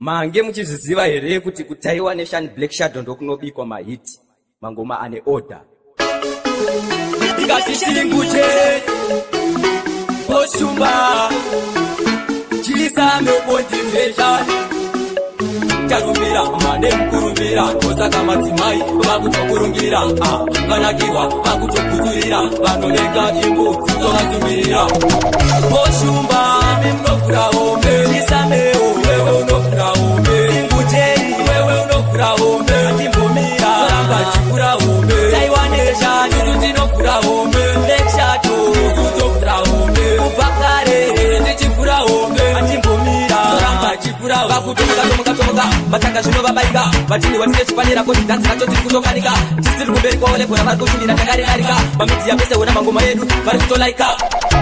Mange muchizviziva here kuti kutaiwa neShani Black Shadow ndokunobikwa mahiti mangoma ane order. Ikatisinguche Boshumba Chisame motivation Charumbira mane mukurumbira Osaka madzimai vakutokurungira Vanakirwa vakutokudzurira Vanoneka imbudzi tovasumirira Boshumba munovhura hombe Chisameo wewe unovhura hombe Singutei wewe unovhura hombe Atimbomira ramba chivhura hombe Taiwanesha isu tinovhura hombe Black Shadow isu tovhura hombe Kubva kare isu tichivhura hombe Atimbomira ramba chivhura vakutomuka tomuka tomuka Matanga zvinovabaika Vatini watine chipanera kozi dhanzi racho tiri kutokanika Tisiri kumberi kwavo lebhora vari kushumira takariarika Pamidhiya pese hona mangoma edu vari kutolaika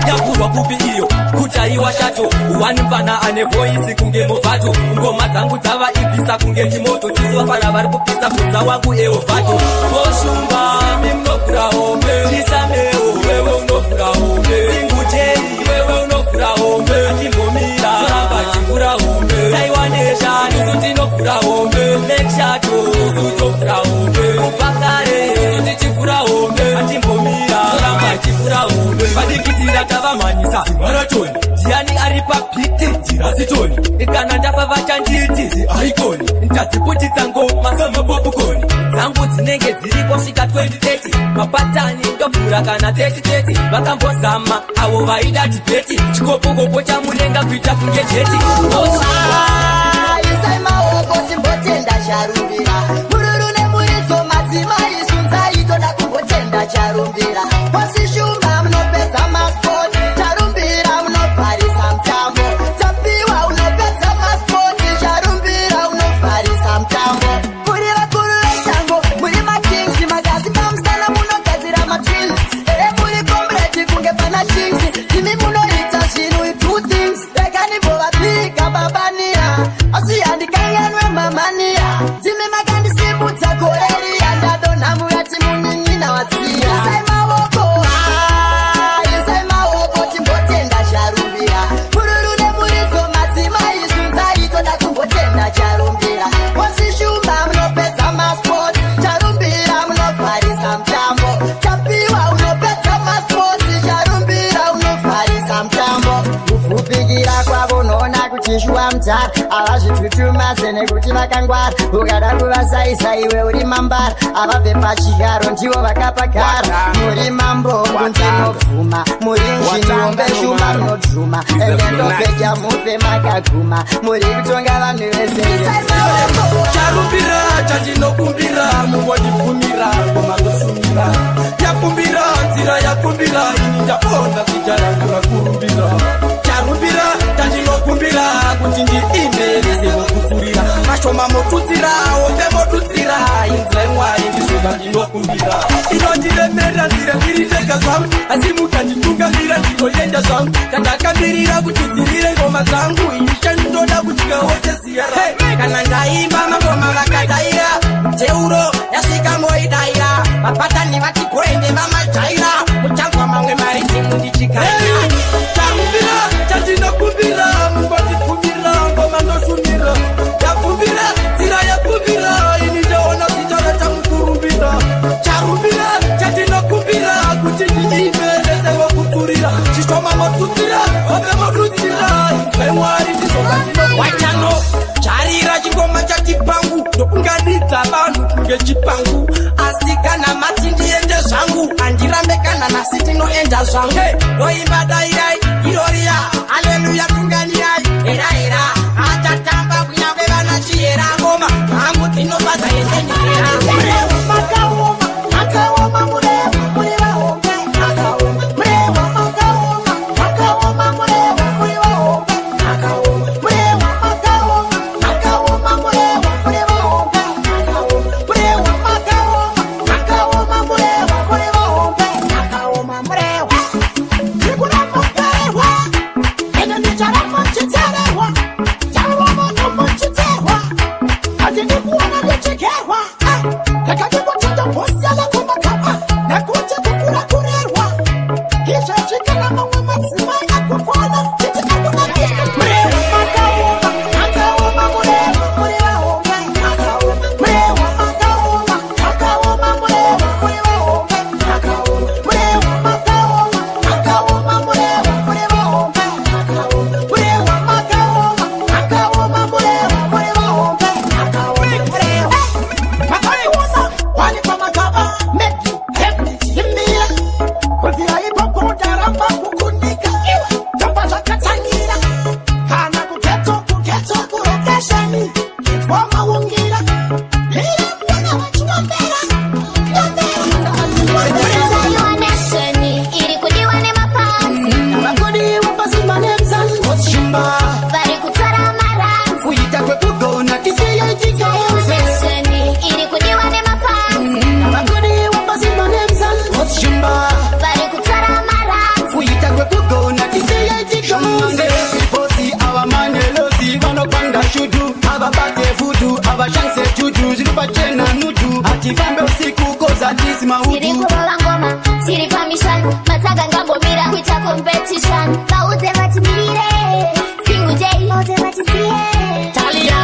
Yavhurwa kupi iyo kutaiwa shato Wani mfana ane voice kunge movhato Ngoma dzangu dzavaibvisa kunge chimoto Tisu vafana vari kupisa bvunza wangu eovato Boshumba munovhura hombe Chisameo wewe unovhura hombe Singutei wewe unovhura hombe Atimbomira ramba chivhura hombe Taiwanesha isu tinovhura hombe Black Shadow isu tovhura hombe Kubva kare isu tichivhura hombe Atimbomira ramba chivhura hombe Vadikitira tavamhanyisa marathon Ndiani ari papiti Tirasitoni Kana ndafa vachanditi Icon Ndadziputitsa ngoma samapopcorn Dzangu dzinenge dziripo svika 2030 Mapatani ndovhura kana 3030 Vakambozama avo vaida tibheti Chikopokopo chamunenga kuita kunge jeti Isai maoko timbotenda Charumbira Mururu nemuridzo madzimai sunzai toda kumbotenda Charumbira Bosi Shumba munopedza masport Charumbira munovharisa mutambo Tapiwa unopedza masport Charumbira unovharisa mutambo Muri vakuru vesango muri makings Makasimba musana munogadzira matwins Ere muri comrade kunge pana chings Imi munoita zvinhu two things Rekanimbovapiga babania Asi handikanganwe mamania Timi makandisimbudza gore riya Ndadonha murati munin'ina watsiya Isai maoko isai maoko timbotenda Charumbira Mururu nemuridzo madzimai sunzai toda kumbotenda Charumbira Bosi Shumba munopedza masport Charumbira munovharisa mutambo Tapiwa unopedza masport Charumbira unovharisa mutambo Kupfupikira kwavo unoona kuti shuwa mutara Havazvitutumadze nekuti vakangwara Ukada kuvasaisa iwe uri mambara Havabve pachigaro ndivo vakapagara Muri mambo ndinobvuma Muri njini Shumba munodhuma Ende ndopedya mufe makaguma Muri kutonga vanhu vese Charumbira chandinokumbira mungondibvumira ngoma ndoshumira Yakumbira nzira yakumbira ini ndapona zita rangu rakurumbira Charumbira chandinokumbira kuti ndiimbe vese vokutsurira Mashoma motutsira hombe motutsira inzira imwari ndizvo zvandinokumbira Inondiremera nzira ndiri ndega zvangu asi mukanditungamira ndinoenda zvangu Chandakamirira kuti dzirire ngoma dzangu ini chandoda kudyawo cheziya Kana ndaimba mangoma vakadaira Teuro yasvika moidaira Vapatani vati goende vamajaira Muchanzwa mamwe mari timu ndichikaira Charumbira chandinokumbira mungondibvumira ngoma ndoshumira Yakumbira nzira yakumbira ini ndoona zita rachamukurumbira Charumbira chandinokumbira kuti ndiimbe vese vokutsurira Chishoma motutsira hombe motutsira inzwai Mwari ndizvo zvandinokumbira Wachano charira chingoma chachipangu Ndokunganidza vanhu kunge chipangu Asi kana mati ndiende zvangu Handirambe kana nhasi tinoenda zvangu Ndoimba dairai iroriya Haleluya tunganirai Era era achatamba kunyange vana chiyera ngoma Hangu dzinofadza yese ndizera Makaoma, makaoma mureva, muri vahombe Makaoma, mureva makaoma, makaoma mureva, muri vahombe Makaoma, mureva makaoma, makaoma mureva, muri vahombe Makaoma, mureva makaoma, makaoma mureva, muri vahombe Makaoma mureva Ndikuda makaoma haisi maudu. Tiri kurova ngoma, tiri pamission. Matsaga ngambomira kuita competition. Vaudze vatimirire, Single J, vaudze vatisiye. Talia.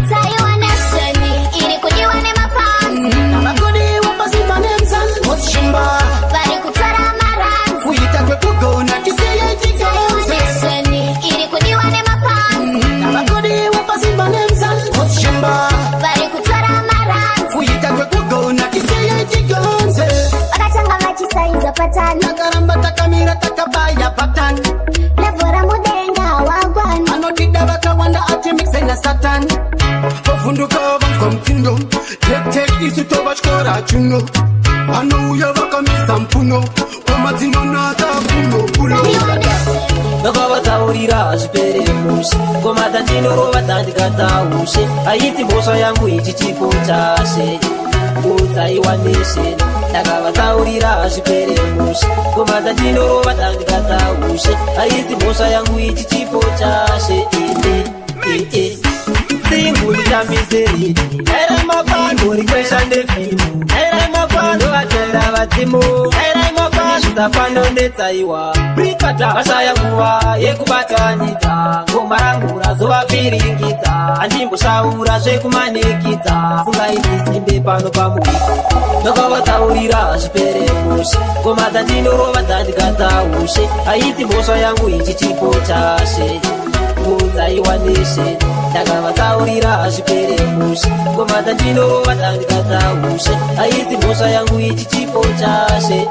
Taiwa Nation, iri kudiwa nemafans. Vakudiwa pasi panemsan. Oshimba. Vari kutora marans. Kuita kwekugona tisiye Taiwa tigonze. Nation, iri kudiwa nemafans. Vakudiwa pasi panemsan. Oshimba. Vari kutora marans. Kuita kwekugona tisiye tigonze. Vakatanga vachisaiza patani. Takaramba takamira takabaya patani. Levhora mudenga wagwani. Anotida vakawanda atimixe nasatani. Vavhunduka vanzwa mutsindo. Tek isu tovatyora chuno. Vanouya vakamisa mpuno. Ngoma dzinonaka puno puno. Taiwa Nation. Ndakavatsaurira zvipere mushe. Ngoma dzandinorova dzandikadzaushe. Haisi mhosva yangu ichi chipo chashe. Taiwa Nation. Ndakavatsaurira zvipere mushe. Ngoma dzandinorova dzandikadzaushe. Haisi mhosva yangu ichi chipo chashe. Single nditambise Era mafano rikwesha nefilimu. Era mafano vatera vadzimu. Era mafano zapano ndetsaiwa. Brikata vashaya nguva yekubatanidza. Ngoma rangu razovavhiringidza. Handimboshaura zvekumanikidza. Funga idzi simbe pano pamuviri. Ndakavatsaurira zvipere mushe. Ngoma dzandinorova dzandikadzaushe. Haisi mhosva yangu ichi chipo chashe. Taiwa Nation. Ndakavatsaurira zvipere mushe. Ngoma dzandinorova dzandikadzaushe. Haisi mhosva yangu ichi chipo chashe.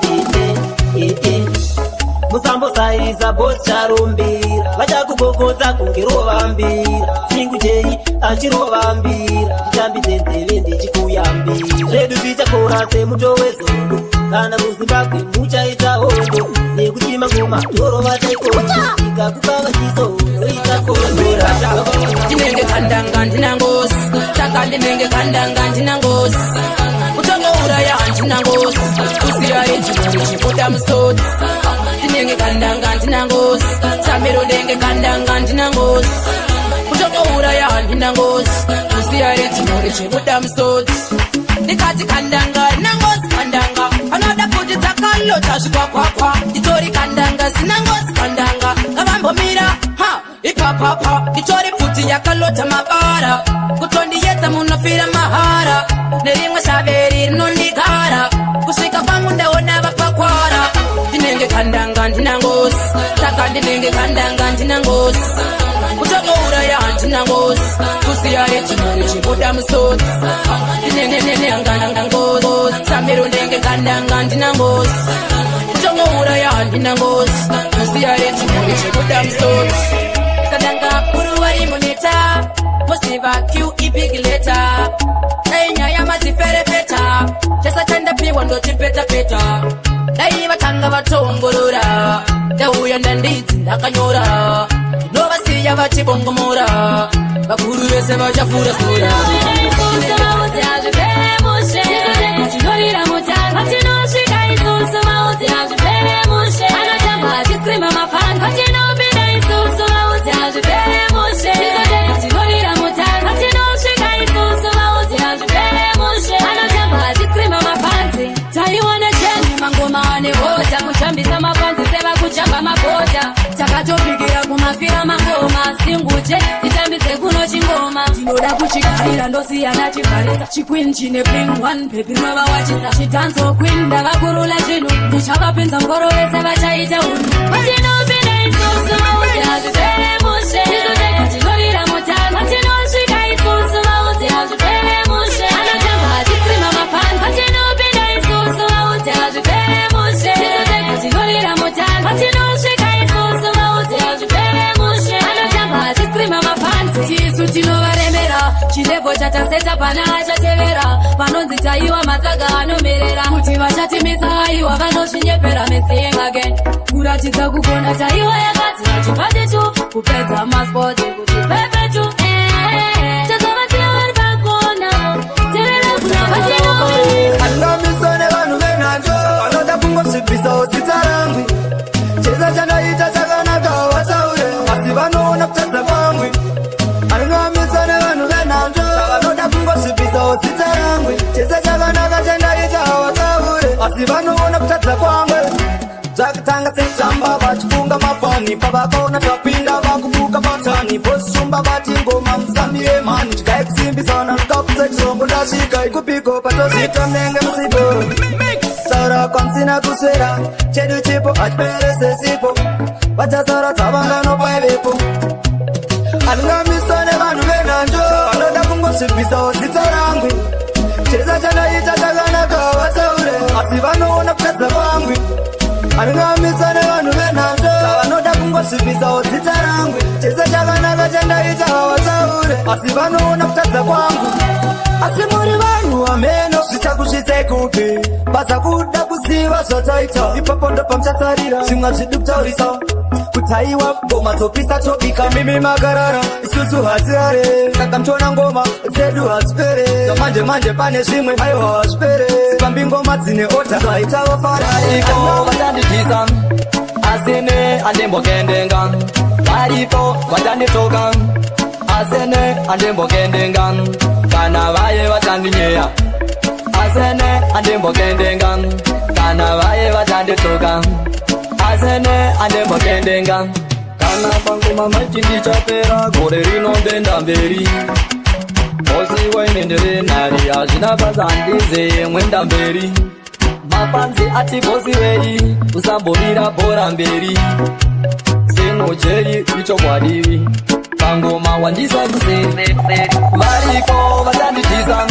Musambosaiza boss Charumbira. Vachakugogodza kunge rovambira. Single J achirovambira. Nditambidze nzeve ndichikuyambira. Zvedu zvichakora semuto wezondo. Kana muZimbabwe muchaita hondo. Nekuti mangoma torova taikondo. Ikakukava chiso oita kozora. Ndinenge kandanga ndina ngozi. Saka ndinenge kandanga ndina ngozi. Kutongouraya handina ngozi. Kusiya rechimuri chibuda musodzi. Ndinenge kandanga ndina ngozi. Samiro ndenge kandanga ndina ngozi. Kutongouraya handina ngozi. Kusiya rechimuri chibuda musodzi. Ndikati kandanga ndina ngozi kandanga. Panoda pfuti dzakalota zvikwakwakwa. Nditori kandanga sina ngozi kandanga. Ngavambomira ha ipapapa. Nditori pfuti yakalota mabara. Kutondiyedza munofira mahara. Nerimwe shaveri rinondigara. Kusvika kwangu ndaona vapakwara. Ndinenge kandanga ndina ngozi. Saka ndinenge kandanga ndina ngozi. Kutongouraya handina ngozi. Kusiya rechimuri chibuda musodzi. Ndinenge ngozi. Samiro ndenge kandanga ndina ngozi. Kutongouraya handina ngozi. Kusiya rechimuri chibuda musodzi. Kandanga kuru vari muneta. Musiva Q E big letter. Dai nyaya madziferefeta. Chesa chandapiwa ndochipetapeta. Dai vatanga vatoongorora. Ndauya ndandidzi ndakanyora. Ndovasiya vachibongomora. Vakuru vese vachafura sura. Taiwana cheni mangoma ane hota. Kuchambisa mapanzi seva kuchamba mabota. Takatopigira kumafira mangoma. Single J titambidze kuno chingoma. Ndinoda kuchigarira ndosiyana chivharisa. Chiqueen chine bling one baby rinova wachisa. Chidanzo queen ndavakurula chinhu. Ndichavapinza mukoro vese vachaita unhu. Patinopinda isusu vaudze hazvipere mushe. Tinorira mutano. Patinosvika isusu vaudze hazvipere mushe. Anotamba achiscreama mafans. Patinopinda isusu vaudze hazvipere mushe. Tinorira mutano. Patinosvika isusu vaudze hazvipere mushe. Anotamba achiscreama mafans. Tisu tinovaremera. Chilevo chataseta pana achatevera. Panonzi taiwa matsaga anomerera. Kuti vachatimisa aiwa vanozvinyepera missing again. Kuratidza kugona taiwa yakati vachipate tu. Kupedza maspoti kuti pepe tu. Tazovasiya vari pakona. Terera kuna patinopinda. Andamiswa nevanhu venhanzo. Vanoda kungosvibisa zita rangu. Chesa chandaita chakanaka vataure. Asi vanoona kutadza kwangu. Andamiswa nevanhu venhanzo. Vanoda kungosvibisa zita rangu. Chesa chakanaka chandaita vataure. Asi vanoona kutadza kwangu. Zvakatanga setamba vachifunga mafani. Pavakaona tapinda vakubuka matani. Boss Shumba vati ngoma musamire mani. Chigai kusimbisana nukaputsa chizombo ndasvika ikupiko patosvika munenge musipo. Taura kwamusina kuswera chedu chipo hachipere sesipo. Vachasara dzavangano paivepo. Handingamiswa nevanhu venhanjo vanoda kungosvibvisawo zita rangu. Chesa chandaita chakanaka vataure asi vanoona kutadza kwangu. Handingamiswa nevanhu venhanjo vanoda kungosvibvisawo zita rangu. Chesa chakanaka chandaita vataure asi vanoona kutadza kwangu. Asi muri vanhu ameno zvichakusvitsai kupi. Basa kuda kuziva zvataita ipapo ndopamuchasarira zvimwe hazvidi kutaurisa. Kutaiwa ngoma dzopisa tobika mimi makarara isusu hatirare. Saka muchiona ngoma dzedu hadzipere. Zvamanje manje pane zvimwe aiwa hazvipere. Sipambi ngoma dzine oda zvaita vafarariko. Vatandidhisa asine andimbokendenga. Varipo vatandituka asine andimbokendenga. Kana vaye vatandinyeya asene andimbokendenga. Kana vaye vatandituka asene andimbokendenga. Kana pangoma machi ndichapera gore rino ndoenda mberi. Bosi wainendere nari hazvina basa handize mwenda mberi. Mafanzi ati bosi wei usambomira bhora mberi. Sinojeri ichokwadivi pangoma wandisa kuseri. Varipo vatandidhisa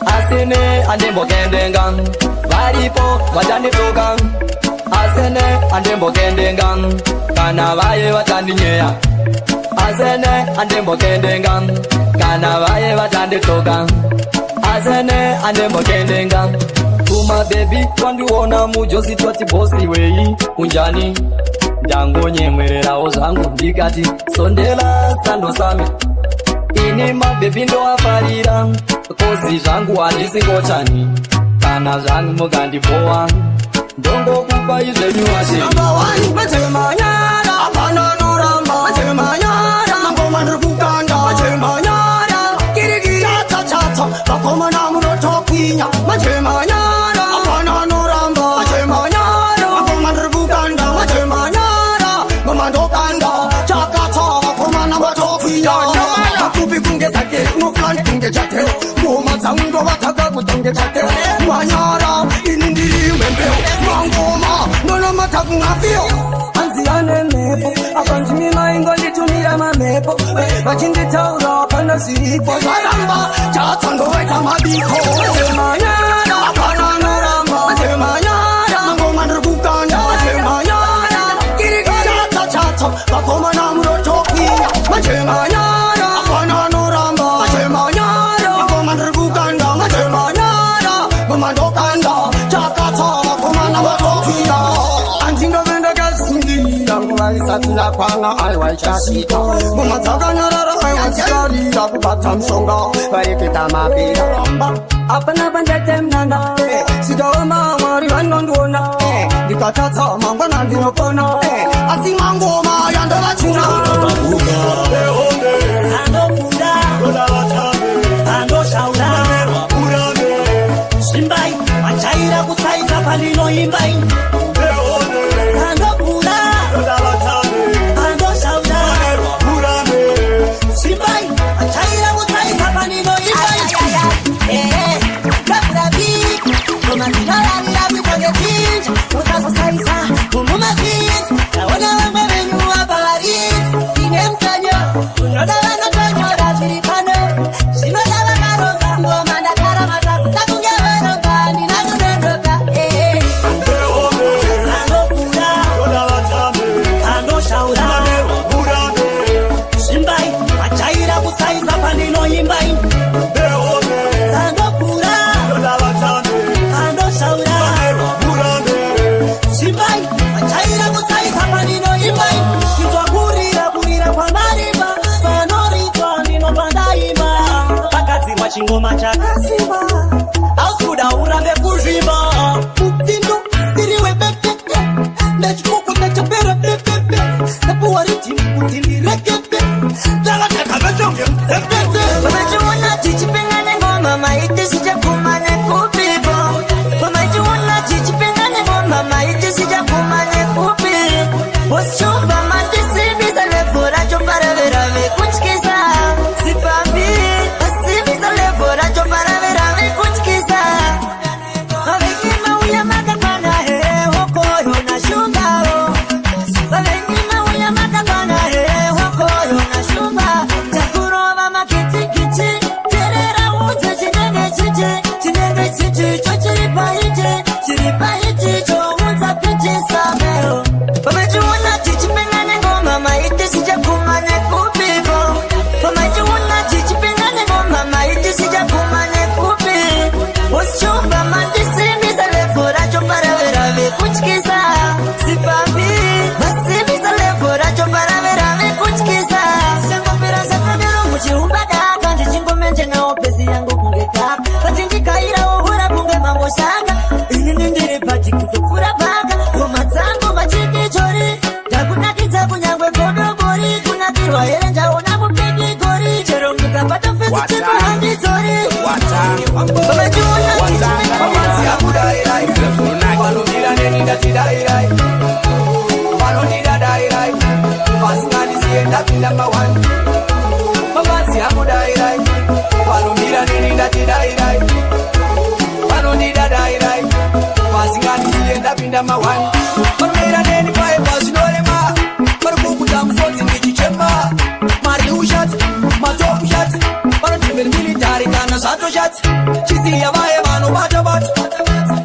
asine andimbokendenga. Varipo vatandituka asene andimbokendenga. Kana vaye vatandinyeya asene andimbokendenga. Kana vaye vatandituka asene andimbokendenga. Kuma bebi twandiona mujosi twati bosi wei unjani. Ndangonyemwererawo zvangu ndikati sondela sando sami. Ini mabebi ndoafarira kozi zvangu handisingochani. Kana zvangu mukandibowa ndongokupa izvenyu ashe. Number one, machemanyara hapana anoramba. Machemanyara mangoma ndiri kukanda. Machemanyara kirikiri chata chata vakomana munotokwinya. Machemanyara hapana anoramba. Machemanyara mangoma ndiri kukanda. Machemanyara ngoma ndokanda chakata vakomana vatokwinya. Kafupi kunge zake unoflani kunge chate. Ngoma dzangu ndovataka kutonge chate. Wanyara ini ndiri wembeu mangoma ndonomata kungafio. Hanzi ane mhepo apa ndimi maingonditumira mamhepo. Vachinditaura hapana zviripo zvaramba chata ndovaita mabiko. Machemanyara hapana anoramba. Machemanyara mangoma ndiri kukanda. Machemanyara chata chata vakomana munotokwinya. Machemanyara hapana anoramba. Machemanyara mangoma ndiri kukanda. Machemanyara ngoma ndokanda chakata vakomana vatokwinya. Andingove ndakasungirira nguva isati yakwana aiwa ichasvika. Ngoma dzakanyarara aiwa dzikarira kubata mushonga vareketa mapera. Hapana pandatemnana sikaoma Mwari vanondiona. Ndikatadza mangwana ndinopona asi mangoma yandovachuna. Anokunda anoshaura zvimbai vachaira kusaisa pandinoimba. Anokunda anoshaura zvimbai vachaira kusaisa pandinoimba. Ngoma ndinoravira kuitonge chinja usazosaisa mumumavhinzi. Ndaona vamwe venyu vaparidzi ine mutanyo unoda vanotonyora zviri pano. Zvinoda vakaronga ngoma ndakaramata kuda kunge varonga ndina kunondoka. Anokunda anoshaura zvimbai vachaira kusaisa pandinoimba. Anokura anoshaura zvimbai vachaira kusaisa pandinoimba. Inzwa kurira kurira kwamarimba panoridzwa ndinobva ndaimba. Pakadzirwa chingoma chakasimba hausi kuda urambe kuzvimba. Mutsindo siri wepepepe ndechikoko ndachapera pepepe ndapuwa ridhimu kuti ndirekepe ndakataka vatonge mutepete. Vachiona tichipinga nengoma maiti zvichaguma nekupiko. Vamachiona tichipinga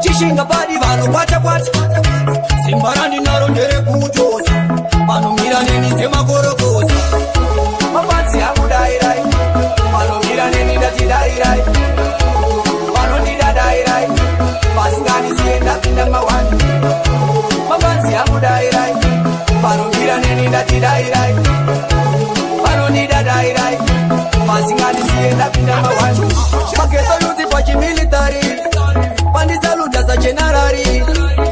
Chishinga badi vano kwata kwata Simba randinaro nderekujosa Vanomira neni semakorokosa Mapanzi akudairai Vanomira neni ndatidairai Vanondidadairai Vasinganisiye ndapinda mawani Mapanzi akudairai Vanomira neni ndatidairai Vanondidadairai Vasinganisiye ndapinda mawani Mageto yuti pachimilitari Pandisaluta sa generali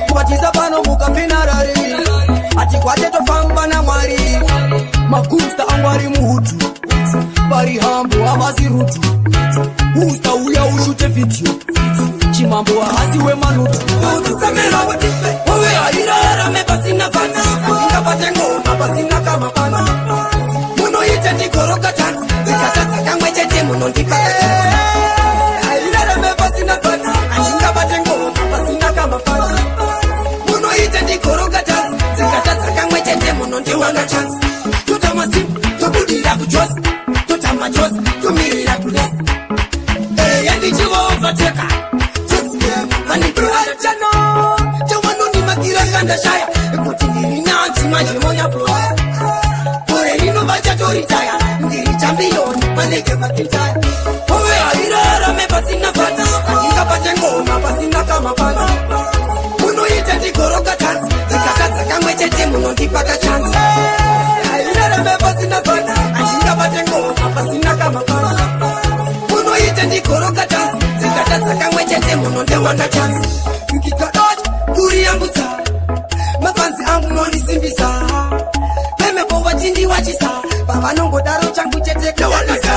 Kubatisa pano muka finarari Ati kwate tofamba na mwari Makusta angwari muhutu Bari hambo havasi rutu Usta uya ushute video Chimambo hasiwe malutu Utusamela watipe Wewe hairarame pasina fana Ingapate ngoma pasina kama fana Munoite ndikoroka chance Zikatatsa kamwe chete munondipa kachance Hairarame pasina fana Ingapate ngoma pasina kama fana Munoite ndikoroka chance Zikatatsa kamwe chete munondiwana chance Tota masimu tobudira kujosi Tota majosi tomirira kulesi Eya ndichivovateka Chawanonimakira kuti ndiri nyanzi manje monyapoya Gore rino vachatoritaya Ndiri chambiyoni vanenge vakitaya Hove hairarame pasina fana Ingapate ngoma pasina kama fana Munoita ndikoroka tanzi Dzikatatsa kamwe chete munondipa kachanzi Hairarame pasina fana Ingapate ngoma pasina kama fana Munoita ndikoroka tanzi Dzikatatsa kamwe chete munondiwana chanzi Ukikadot kuriyambutsa Mafanzi angu nonisimbisa Pemepo vachindiwachisa Pavanongodaro changu chete kuwanisa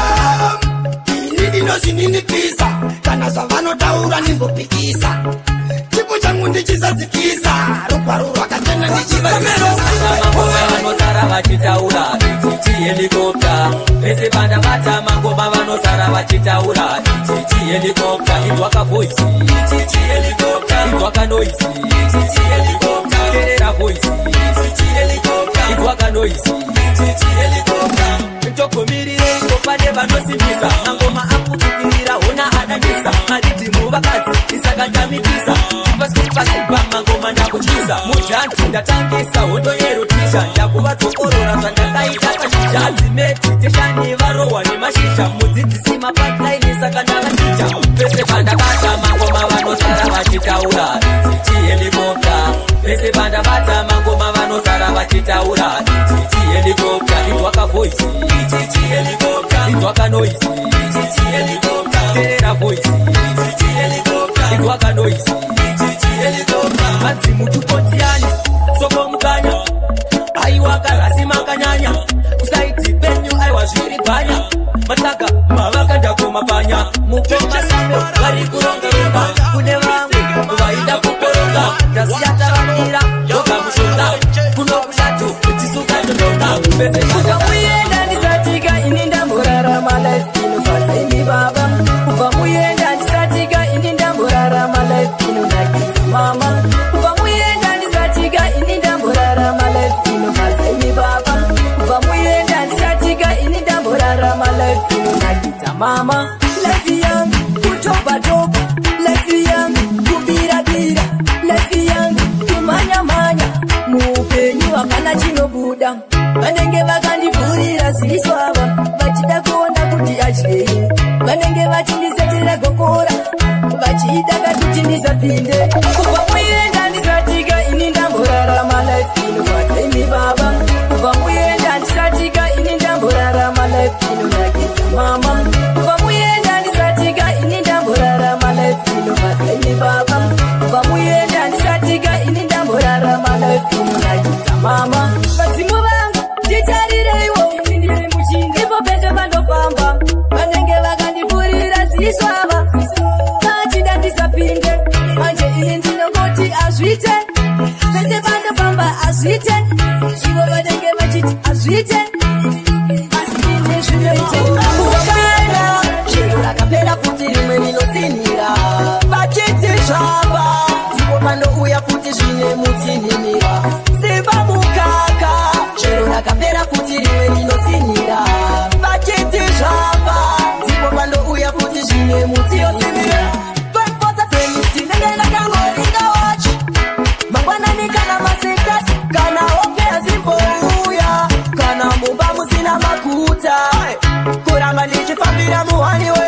Ini ndinozvininipisa Kana zvavanotaura ndimbopikisa Chipo changu ndichisadzikisa Rugwaro rwakachena ndichivadzikisa Mangoma vanosara vachitaura Ichichi helicopter Pese pandabata mangoma vanosara vachitaura Ichichi helicopter Inzwaka voice Ichichi helicopter Inzwaka noise Ichichi helicopter Terera voice Ichichi helicopter Inzwaka noise Ichichi helicopter Tokomirire ngopane vanosimbisa Mangoma akutukirira hona adanisa Maditimu vakadzi isakandamikisa Pasipa mangoma ndakutyisa Mujanzi ndatangisa hondo yerotisha Ndakuvatsokorora zvandakaita kashizha Adzimeti teshani varohwa nemashizha Mudzidzisi mapatlaini saka ndavaticha Pese pandabata mangoma vanosara vachitaura Ichichi helicopter Pese pandabata mangoma vanosara vachitaura Ichichi helicopter Inzwaka voice Ichichi helicopter Inzwaka noise Ichichi helicopter Terera voice Ichichi helicopter Inzwaka noise Ichichi helicopter Madzimu tukotiani Soko mukanya Aiwa karasi makanyanya Kusaiti penyu aiwa zviri bhanya Mataka mavaka ndakumapanya Mukoma sambo vari kuronga-ronga Kune vamwe vaida kukoronga Tasiya tavamira yoga mushonga Kuno kushato tisuka todonga Kubva muyenda ndisatika ini ndamborarama life inofadza imi baba Kubva muyenda ndisatika ini ndamborarama life inonakidza mama Kubva muyenda ndisatika ini ndamborarama life inofadza imi baba Kubva muyenda ndisatika ini ndamborarama life inonakidza mama Life yangu kutopa topa Life yangu kubira bira Life yangu kumanya manya Muupenyu hapana chinobuda Vanenge vakandivhurira ziso ava Vachida kuona kuti adyei Vanenge vachindisetera gokora Vachida kuti ndisapinde Kubva muyenda ndisatika ini ndamborarama life inofadza imi baba Kubva muyenda ndisatika ini ndamborarama life inonakidza mama Kubva muyenda ndisatika ini ndamborarama life inofadza imi baba Kubva muyenda ndisatika ini ndamborarama life inonakidza mama Vadzimu vangu nditarireiwo ndiri muchinda Ipo pese pandofamba vanenge vaka Azviite pese pandofamba, azviite ivo vanenge vachiti azviite, asi ine zvinoite. Mukaka chero rakapera futi rimwe rinotsinhira, vachiti zvamba ndipo panouya futi zvine mutsinhimira. Simba mukaka, chero rakapera futi rimwe rinotsinhira, vachiti zvamba ndipo panouya futi zvine mutsinhimira. Tinenge ndakangoringa wachi mangwanani kana masikati, kana hope hadzimbouya, kana mumba musina makuta, kuramba ndichifambira muhaniwe,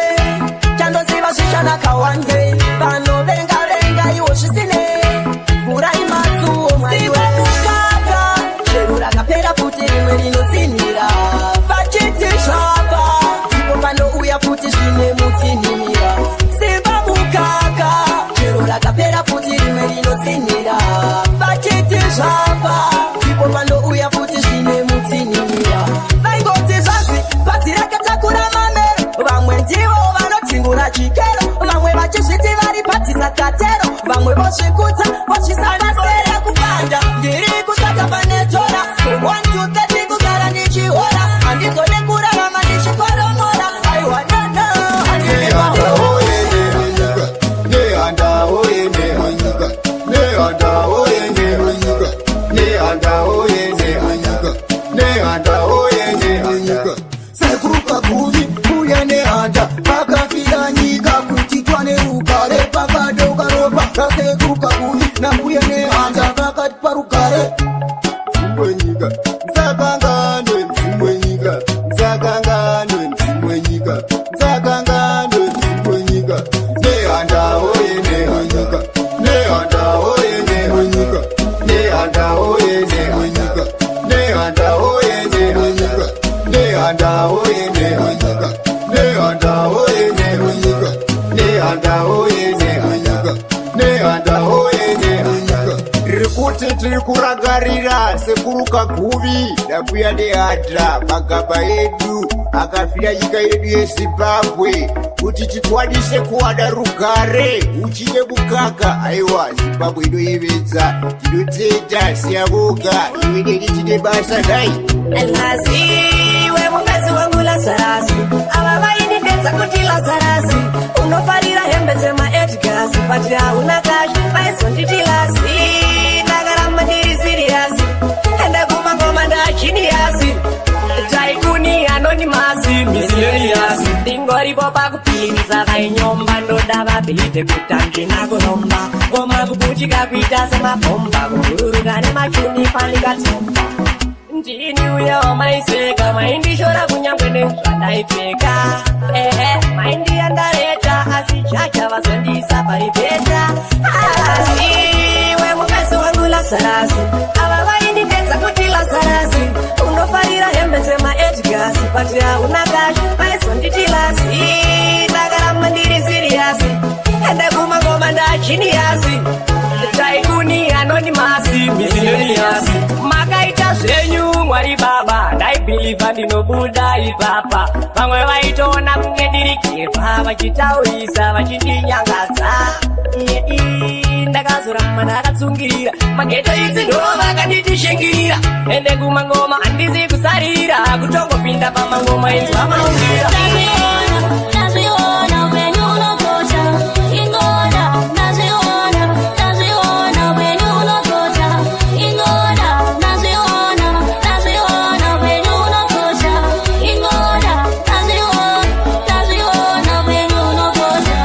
chandoziva zvichanaka one day. Vanovenga venga iwo zvisine vhurai masuo. Mwariwe mukaka, chero rakapera futi rimwe rinotsinhira, vachiti zvapa ndipo panouya futi zvine mutsinhimira. Simba mukaka, chero rakapera futi rimwe rinotsinhira, vachiti zvapa ndipo panouya futi zvine mutsinhimira. Vaingoti zvanzi bhazi rakatakura mamero, vamwe ndivo vanotingura chikero, vamwe vachizviti vari patisakatero, vamwe vozvikudza vozvisanasera kupanda. Ndiri kutsvaka pane tora 1 2 30, kugara ndichihora, handizode kurarama ndichikoromora. Aiwa, nono. Nehanda oye nenyika, Nehanda oye nenyika, Nehanda oye nenyika, Nehanda oye nenyika, Nehanda oye nenyika. Sekuru Kaguvi, mbuya Nehanda vakafira nyika kuti twane rugare. Pakadoka ropa rasekuru Kaguvi nambuya Nehanda vakatipa rugare. Mdzimu wenyika nzakanganwe, mdzimu wenyika nzakanganwe, mdzimu wenyika nzakanganwe, mdzimu wenyika. Nehanda oye nenyika, Nehanda oye nenyika, Nehanda oye nenyika, Nehanda oye nenyika, Nehanda oye nenyika, Nehanda oye nenyika, Nehanda oye nenyika, Nehanda oye nenyika. Riri kuti tiri kurangarira sekuru Kaguvi nambuya Nehanda, magamba edu akafira nyika yedu yeZimbabwe kuti tikwanise kuwana rugare, uchine mukaka. Aiwa, Zimbabwe inoyevedza. Tinotenda siyaboga, iwe neni tine basa dai. Laziwe mukadzi wangu Lazarasi, ava vaindidedza kuti Lazarasi, unofarira hembe dzemaEdgars but hauna cash, vaizonditi Lazi. Ndakaramba ndiri serious, ende kumangoma ndagenius, tycoon anonymous, miscellaneous, ndingoripo pakupinza vainyomba. Ndoda vabhilivhe kuti handina kuromba, ngoma kuputika kuita semabhomba, kubururuka nemachuni panikatomba. Ndini uya wamaiseka, maindishora kunyangwe nezvandaipfeka. Ehe, maindiyandareta, asi chacha vazondisa paripeta. Asi we mukadzi wangu Lazarasi, ava vaindidedza kuti Lazarasi, unofarira hembe dzemaEdgars but hauna cash, vaizonditi Lazi. Ndakaramba ndiri serious, ende kumangoma ndagenius, tycoon anonymous, miscellaneous. Makaita zvenyu Mwari baba, ndaibhilivha ndinobuda ipapa. Vamwe vaitoona kunge ndiri kepa, vachitaurisa vachindinyangadza. Yei, ndakazoramba ndakatsungirira, mageto idzi ndo vakanditishingirira. Ende kumangoma handizi kusarira, kutongopinda pamangoma inzwa maungira. Ndazviona, upenyu unokosha ingoda. Ndazviona, ndazviona, upenyu unokosha ingoda. Ndazviona, ndazviona, upenyu unokosha ingoda. Ndazviona, ndazviona, upenyu unokosha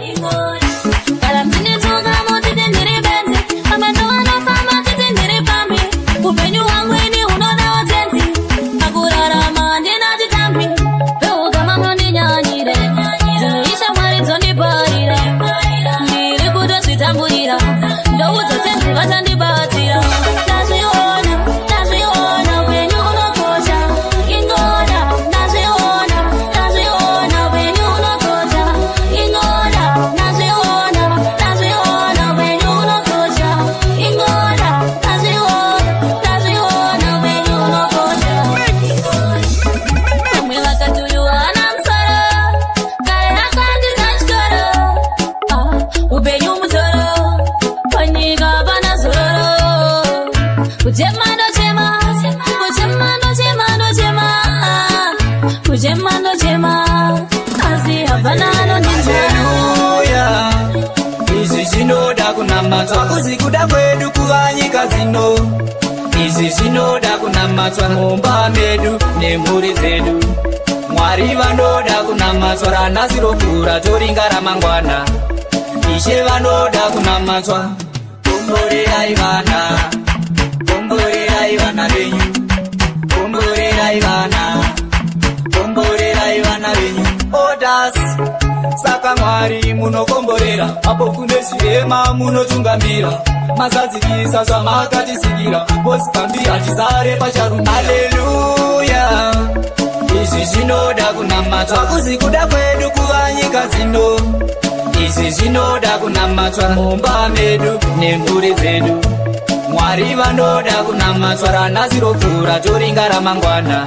ingoda. Kana mchinituka mutiti ndiri benzi, vamwe ndovanofamba titi ndiri pambi. Upenyu hwangu ini hunoda watenzi, pakurarama handina chitambi. ndinochema asi hapana anondinzwa. Haleluya, izvi zvinoda kunamatwa, kuzi kuda kwedu kuva nyika dzino. Izvi zvinoda kunamatwa mumba medu nemhuri dzedu. Mwari vanoda kunamatwa, ranhasi rokura toringa ramangwana. Ishe vanoda kunamatwa. Komborerai vana, komborerai vana venyu, komborerai vana, komborerai vana venyu. Odas saka Mwari munokomborera, apo kune zvirema munotungamira, mazadzikisa zvamakatisikira, bosi pambi hatizare pacharumbi. Haleluya, izvi zvinoda kunamatwa, kuzi kuda kwedu kuva nyika dzino. Izvi zvinoda kunamatwa mumba medu nemhuri dzedu. Mwari vanoda kunamatwa, ranhasi ropfuura toringa ramangwana.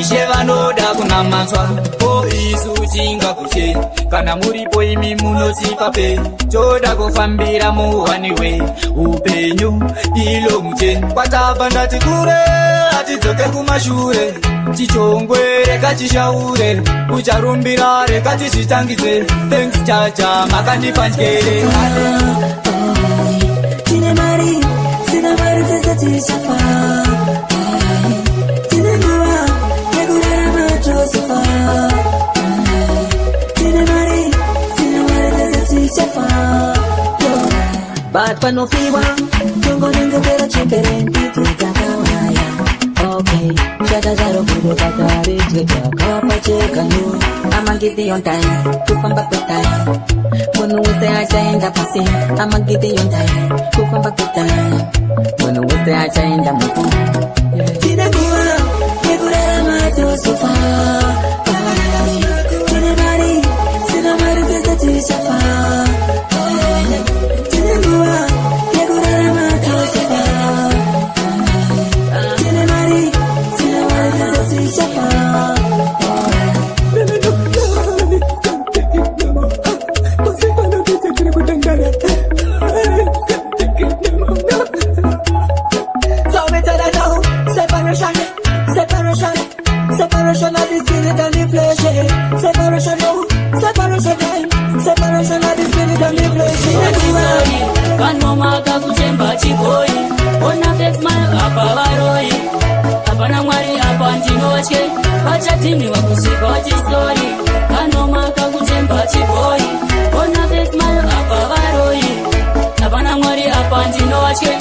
Ishe vanoda kunamatwa. Ko isu tingakuche kana muripo imi munotipa pe, toda kufambira muwaniwe upenyu ilo muche. Kwatabva ndati kure hatidzoke kumashure, chichongwe reka chishaure, ucharumbira reka tichitangidze. Thanks chacha makandipa njere. Tine mari, sina mari tese tichafa. Tine nguva yekurarama tozofa. Tine mari, sina mari tese tichafa. But panofiwa tongonengezera chembere ndidzo dzakawaya. Okay, zvakazvaro kudo pakaridzwe takapachekanu. I'ma get on time, kufamba kwetai. Munhu wese achaenda pasi. I'ma get on time, kufamba kwetai. Munhu wese achaenda mufu. Tine nguva yekurarama tozofa. Tine mari, sina mari tese tichafa. Tine nguva yekurarama tozofa. Tine mari, sina mari tese tichafa. So me tell her now, separation, separation, separation of the spirit and the flesh. Yeah. Separation now, separation time, separation of the spirit and the flesh. Yeah. Vanomaka kuchemba chiboi, ona fake smile apa varoi, hapana Mwari apa ndinotye, vachatimiwa kusvika vachisori. Vanomaka kuchemba chiboi, ona fake smile apa varoi, hapana Mwari apa ndinotye.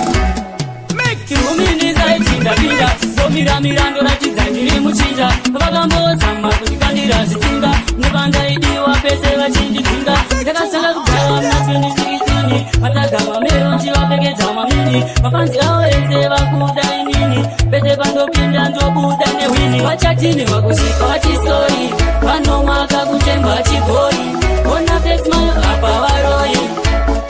Ruminizaichindapinda ndomiramira ndoratidza ndiri muchinja, vakambozama kundikandira zvitsinga, nepandaidiwa pese vachindidzinga. Ndakatanga kugara muna 2016 matsaga mamero ndivapfekedza mamini, mafanzi avo ese vakuda inini, pese pandopinda ndobuda nehwini. Vachatiniwa kusvika vachisori, vanomaka kuchemba chibhoi, ona fake smile apa varoi,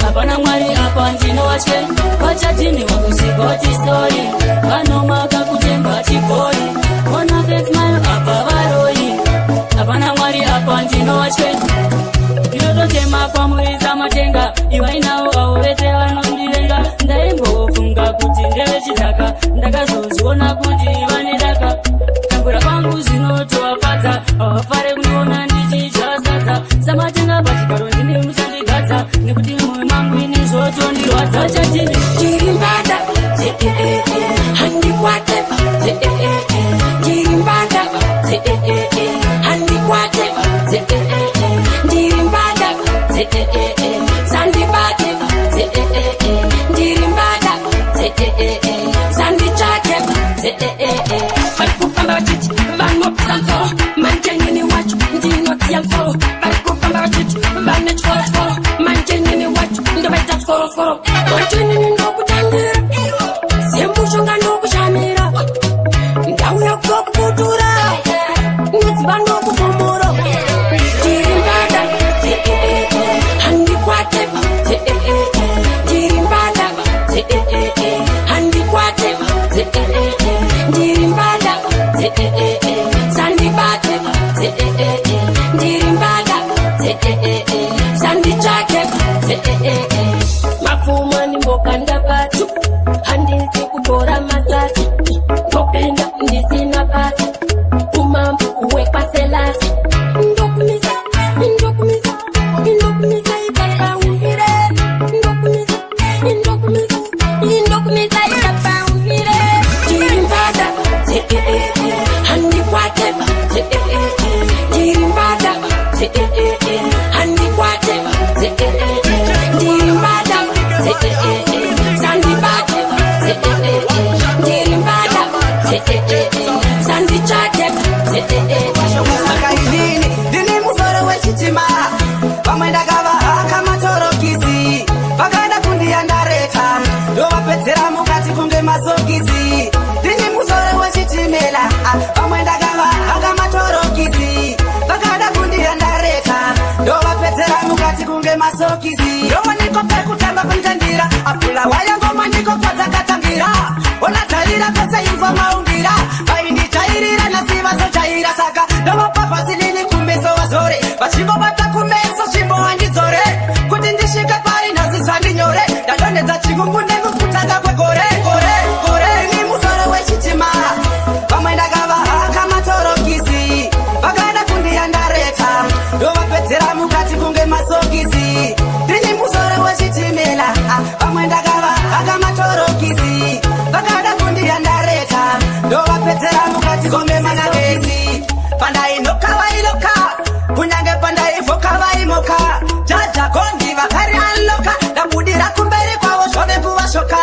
hapana Mwari apa ndinovatye. Vachatiniwa kusvika vachisori, vanomaka kuchemba chibhoi, ona fake smile apa varoi, hapana Mwari apa ndinovatye. Ndinotochema kwamurisa matenga, ivai navo avo vese vanondivenga. Ndaimbofunga kuti ndevechidhaka, ndakazozviona kuti vane daka. Tambura kwangu zvinotovafadza, havafare kundiona ndichidya sadza. Samatenga pachigaro ndini muchandigadza, nekuti mwoyo mangu ini zvotondirwadza. Vachatini Ndirimbada, handikwate, ndirimbada, handikwate, ndirimbada, sandibate, ndirimbada, sanditsvake. Vari kufamba vachiti vanopisa musoro, manjenini wacho ndinotsiya musoro. Vari kufamba vachiti vane tyoro-tyoro, manjenini wacho ndovaita tyoro-tyoro. Manjenini ndokutangira, semushonga ndokushamira, ndauya kuzokuputura, nedziva ndokupomora. Ndirimbada, handikwate, ndirimbada, handikwate, ndirimbada, sandibate, ndirimbada, sanditsvake. Mapfuma ndimbokanda pasi, handisi kutora masasi, ndopinda ndisina pasi, umambo wekwaselasi. Handikwate, ndiri mbada, sandibate, ndiri mbada, sandichate. Saka inini ndini musoro wechitima, vamwe ndakavahaka matorokisi, vakada kundiyandareta ndovapedzera mukati kunge masokisi. Ndini musoro wechitimela, vamwe ndakavahaka matorokisi, vakada kundiyandareta ndovapedzera mukati kunge masokisi. Ndowaniko pekutamba kunitandira apula waya ngoma ndiko kwadzakatangira ona tarira kwese imva maungira vaindijairira nasi vazojaira saka ndovapa vasilini kumeso vazore vachingobata kumeso svimbo wandidzore kuti ndisvike pari nhasi zvandinyore ndadonhedza chikungu nekukutanga kwegore gore gore. Ni musoro wechitima, vamwe ndakavahaka matorokisi, vakada kundiyandareta ndovapedzera mukati kunge masokisi. Ndini musoro wechitimela, vamwe ndakavahaka matorokisi, vakada kundiyandareta ndovapedzera mukati kunge masokisi. Pandainoka vailoka, kunyange pandaivhoka vaimoka, jaja gondi vakari anloka, ndabudira kumberi kwavo zvove kuvashoka,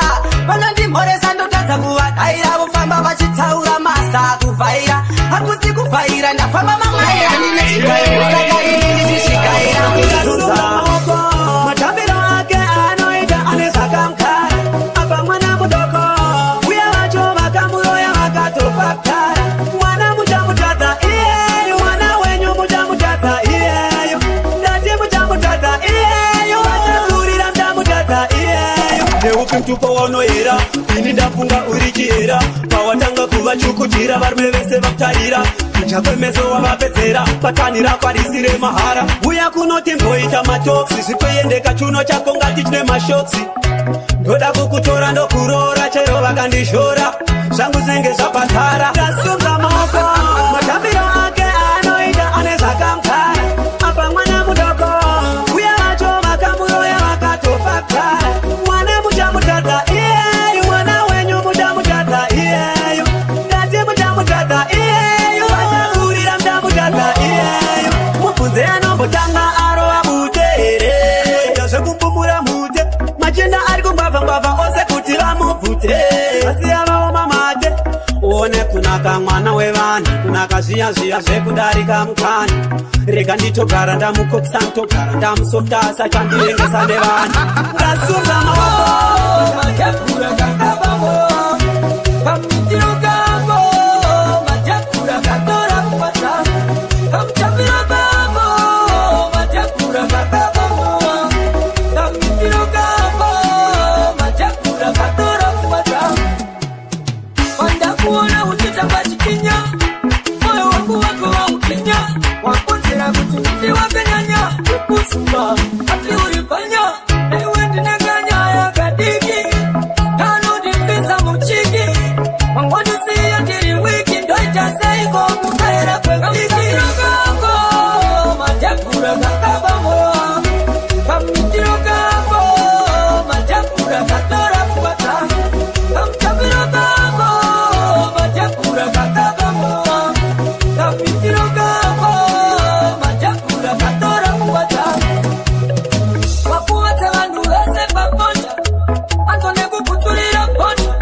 vanondimhoresa ndotadza kuvadaira, vofamba vachitaura masa kuvhaira, hakusi kuvhaira ndafamba mamaira ndine chigairo saka ini ndichisvikaira. Matambiro ake anoita ane zvakamukara, apa mwana mudoko uye vacho vakamuroya vakatofa kara. Mwana muchamutadza iyeyu, mwana wenyu muchamutadza iyeyu, ndati muchamutadza iyeyu, vachakurira muchamutadza iyeyu. Ndeupi mutupo waunoyera, ini ndafunga uri chiyera, pawatanga kuvachukutira varume vese vakutarira, kudya kwemeso wavapedzera, patanira kwarisire mahara. Uya kunoti mboita matoksi, zvikuendeka chuno chako ngati chine mashoksi. Ndoda kukutora ndokuroora chero vakandishora, zvangu zvinenge zvapatara. Ndasunga maoko, matambiro ake anoita ane zvakamukara, apa mwana mudoko uya vacho vakamuroya vakatofa kara. Mwana muchamutadza iyeyu, mwana wenyu muchamutadza iyeyu, ndati muchamutadza iyeyu, vachakurira muchamutadza iyeyu. Mubvunze anombotanga arova bute here, zvekumbumura mute, machinda ari kungwavha-ngwavha ose kuti vamubvute, asi avaoma mate. Uone kunaka mwana wevanhu, kunaka zviya zviya zvekudarika mukani. Rega nditogara ndamukokisa, nditogara ndamusofta, sachandirengesa nevanhu. Ndasunga maoko, majakura kakabamo pamitiro kako, majakura katora kupata pamuchambiro kako, majakura kakabamo pamitiro kako, majakura katora kupata. Wandakuona uchitamba chikinya, moyo wangu wako waukinya, wakonzera kuti miti wakanyanya kukusumba ati uri panya. Iwe ndinenganya yakadiki kanondipinza muchiki, wangondisiya ndiri wiki, ndoita seiko kukaira kweviki kako, majakura kakaba moyo wangu pamitiro kako, majakura katora kubata pamuchambiro kako, majakura kakaba moyo wangu pamitiro kako, majakura katora kubata. Wakuwadza vanhu vese pabonja, anzone kukuturira bhonja,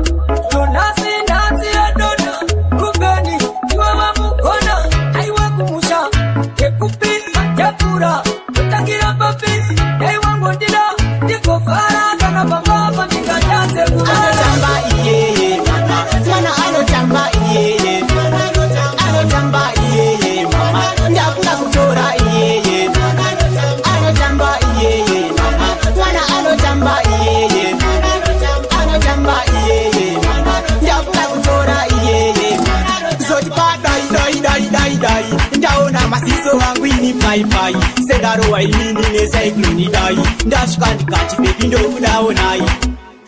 nhasi nhasi yadonha Rubeni iwe wamugona, aiwa kumusha kekupi majakura totangira papi, dai wangondida ndigofara kana pamba pandingatadze Anotamba iyeye mama, mwana anotamba iyeye, anotamba iyeye mama, ndafunga kutora iyeye, anotamba iyeye mama, mwana anotamba iyeye, anotamba iyeye mama, ndafunga kutora iyeye. Zoti padai dai dai dai dai, ndaona masiso angu ini pai pai, sendarowa inini necyclone dai, ndasvika ndikati baby ndokudaonai.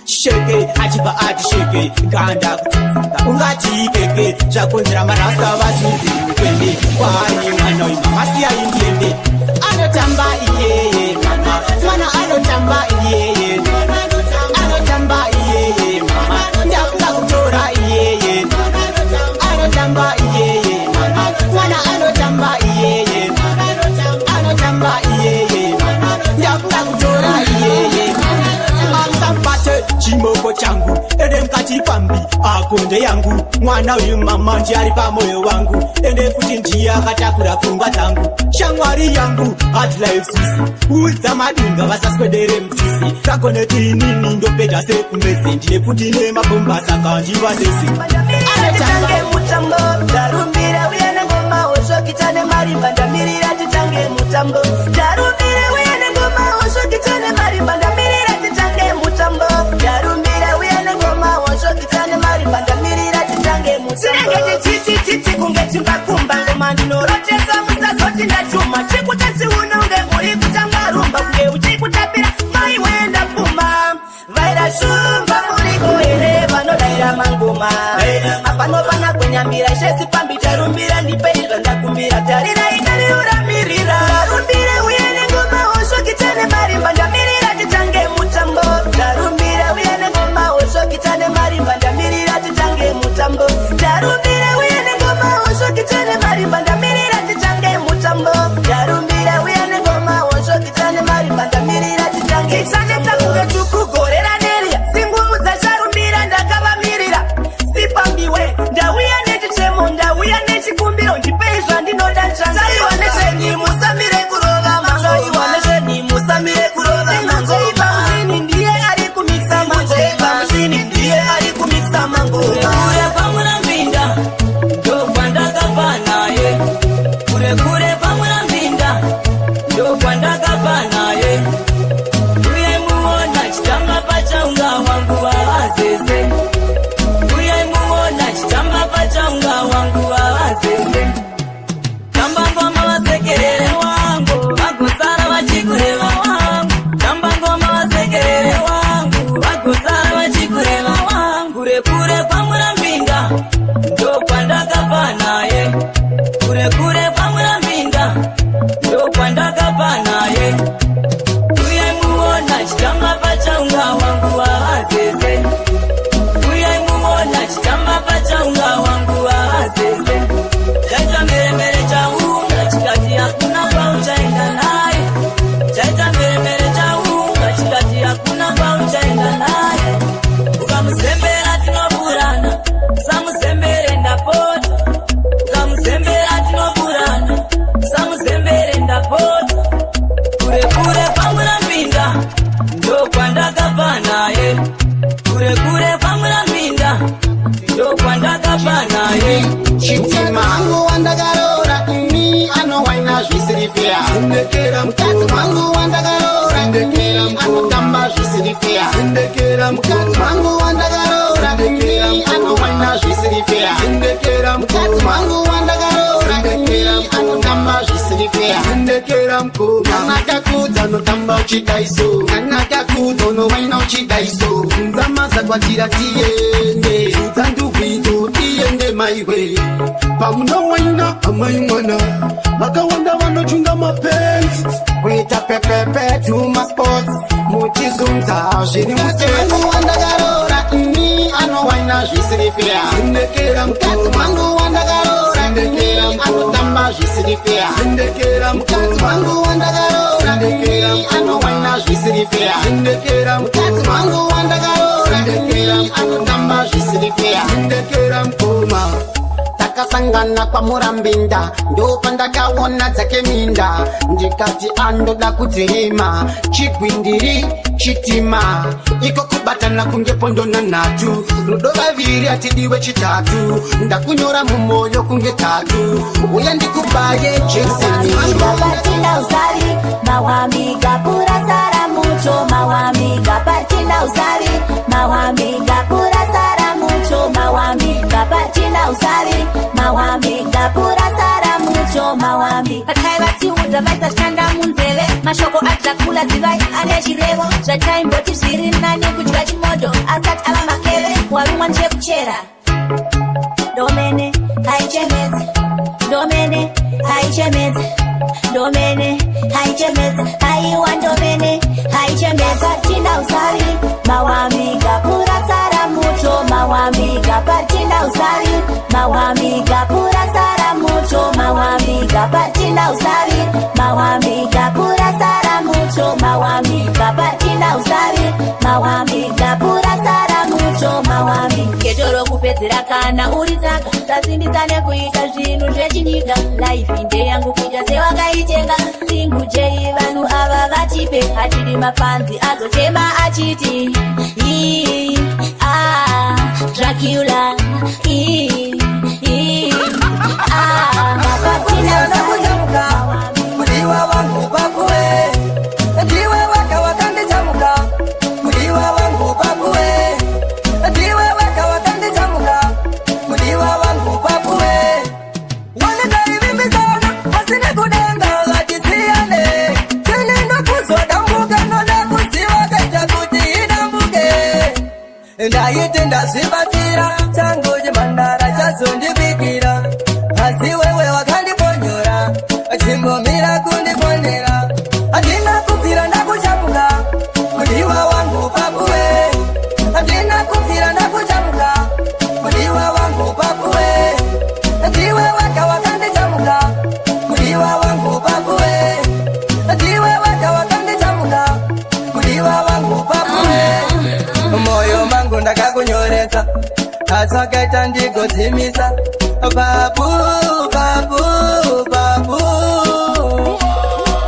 Sheke achibva ati sheke, ganda kutsitsa ungati ikeke, zvakonzera marasta vasinzi mukwende, kwaari mwana uyu mama siyai ndiende. Anotamba iyeye mama, mwana anotamba iyeye, anotamba iyeye mama, ndafunga kutora iyeye, anotamba iyeye mama, mwana anotamba iyeye, changu. Ende mukati pambi akonde yangu. Mwana uyu mama ndiye ari pamoyo wangu. Ende futi ndiye akatakura pfungwa dzangu. Shamwari yangu hard life sisi. Udza madunga vasaswedere mutisi. Kakoneti inini ndopeta sekumbezi. Ndine futi nemabhomba saka ndivasesi. Titange mutambo, tarumbira uye nengoma osvokita nemarimba ndamirira titange mutambo. Tarumbira uye nengoma osvokita nemarimba ndamirira titange mutambo. Tarumbira uye nengoma osvokita nemarimba ndamirira titange mutambo. Tinenge tichitititi kunge chimbakumba ngoma ndinorotesa musazoti ndachuma chikutatsi unonge uri kutamba rumba kunge uchikutapira mai wenda pfuma vaira shumba muriko here vanodaira mangoma apanopana kwenyambira shesi pambi tarumbira ndipei zvandakumbira tarirai tariuramirira Tarumbira uye nengoma osvokita nemarimba ndamirira titange mutambo. Tarumbira uye nengoma osvokita nemarimba ndamirira titange mutambo. Tarumbira uye nengoma osvokita nemarimba ndamirira titange mutambo. Tarumbira uye nengoma osvokita nemarimba ndamirira titange Isanetsa kunge tukugorera neria singumu dzacharumbira ndakavamirira sipambiwe ndauya nechichemo ndauya nechikumbiro ndipei zvandinoda Taiwa nesheni musamire kurova Taiwa nesheni musamire kurova Singudzeipa mushini ndiye ari kumikisa Singudzeipa mushini ndiye ari kumikisa mangoma Kure kwamurambinda ndokwandakabva naye. Kure kure kwamurambinda ndokwandakabva naye. Uye muona chitamba pachaunga wangu wavazeze. Uye muona chitamba pachaunga wangu wavazeze. Tamba ngoma vasekerere wangu vagosara vachikureva wangu. Tamba ngoma vasekerere wangu vagosara vachikureva wangu. Kure kure kwamurambinda ndokwandakabva naye. Kure kure kwamurambinda ndokwandakabva naye. Uye muona chitamba pachaunga wangu wavazeze. Uye muona chitamba pachaunga wangu wavazeze. Chaita mheremhere chaunga chikati hakuna kwauchaenda naye. Chaita mheremhere chaunga chikati hakuna kwauchaenda naye. Ukamuzembera tinoburana, usamuzembere ndapota. Ukamuzembera tinoburana, usamuzembere ndapota. Kure kure kwamurambinda ndokwandakabva naye. Kure kure kwamurambinda ndokwandakabva naye. Chitima wangu wandakarora ini anowaina zvisiri fair. Mukadzi wangu wandakarora ini anotamba zvisiri fair. Mukadzi wangu wandakarora ini anowaina zvisiri fair. Mukadzi wangu wandakarora ini anotamba zvisiri fair. Kana kakudza unotamba uchidaiso. Kana kakudza unowaina uchidaiso. Nzamazakwatira tiende dzandugwidzo tiende maiwe. Pamunowaina amai mwana vakawanda vanochunga mapenzi. Kuita pepepe tumasports muchizunza zviri Mukadzi wandakarora ini anowaina zvisiri fair. Mukadzi wangu wandakarora ini anotamba zvisiri fair. Mukadzi wangu wandakarora ini anowaina zvisiri fair. Mukadzi wangu wandakarora ini anotamba zvisiri fair. Takasangana kwamurambinda ndopandakaona dzake minda ndikati andoda kudzirima chigwindiri chitima iko kubatana kunge pondo nanhatu rudo vaviri atidiwe chitatu ndakunyora mumoyo kunge tatu uya ndikubaye jekiseni. Pachina usavi mawamiga purasara mucho mawamiga pachina usavi mawamiga purasara mucho mawamiga pachina usavi mawamiga purasara mucho mawamiga Pataivatsiudza vaisashanda munzeve mashoko adzakula zivai ane chirevo zvataimboti zviri nani kudya chimodo asati ava makeve warumwa ndechekuchera ndomene haichemedzi ndomene haichemedzi ndomene haichemedzi aiwa ndomene haichemedzi pachina usavi mawamiga purasara mucho mawamiga pachina usavi mawamiga purasara mucho mawamiga pachina usavi mawamiga purasara mucho mawamiga pachina usavi mawamiga purasara. Ndorokupedzera kana uri tsaka, sasimbisane kuita zvinhu zvechinyika. Life ndeyangu kuita sewakaitenga. Single J vanhu ava vatipe, hatidi mafanzi azochema achiti ii, ah, Dracula ii, ii, ah. Ndakujamuka mudiwa wangu papuwe, ndiwe weka wakandijamuka mudiwa wangu papuwe, ndiwe weka wakandijamuka mudiwa wangu papuwe. Wanidaivimbisana asine kudenga ngatisiyane, tini ndokuzodambuka ndoda kuziva kaita kuti idambuke. Ndaiti ndazvibatsira changu chimhandara chazondibikira, asi wewe wakandiponyora chimbomira kundiponera. Handina kubvira ndakuchamuka mudiwa wangu papuwe, handina kubvira ndakuchamuka mudiwa wangu papuwe, ndiwe wega wakandichamuka mudiwa wangu papuwe, ndiwe wega wakandichamuka mudiwa wangu papuwe. Moyo mangu ndakakunyoresa asi wakaita ndigodzimisa papu papu papu.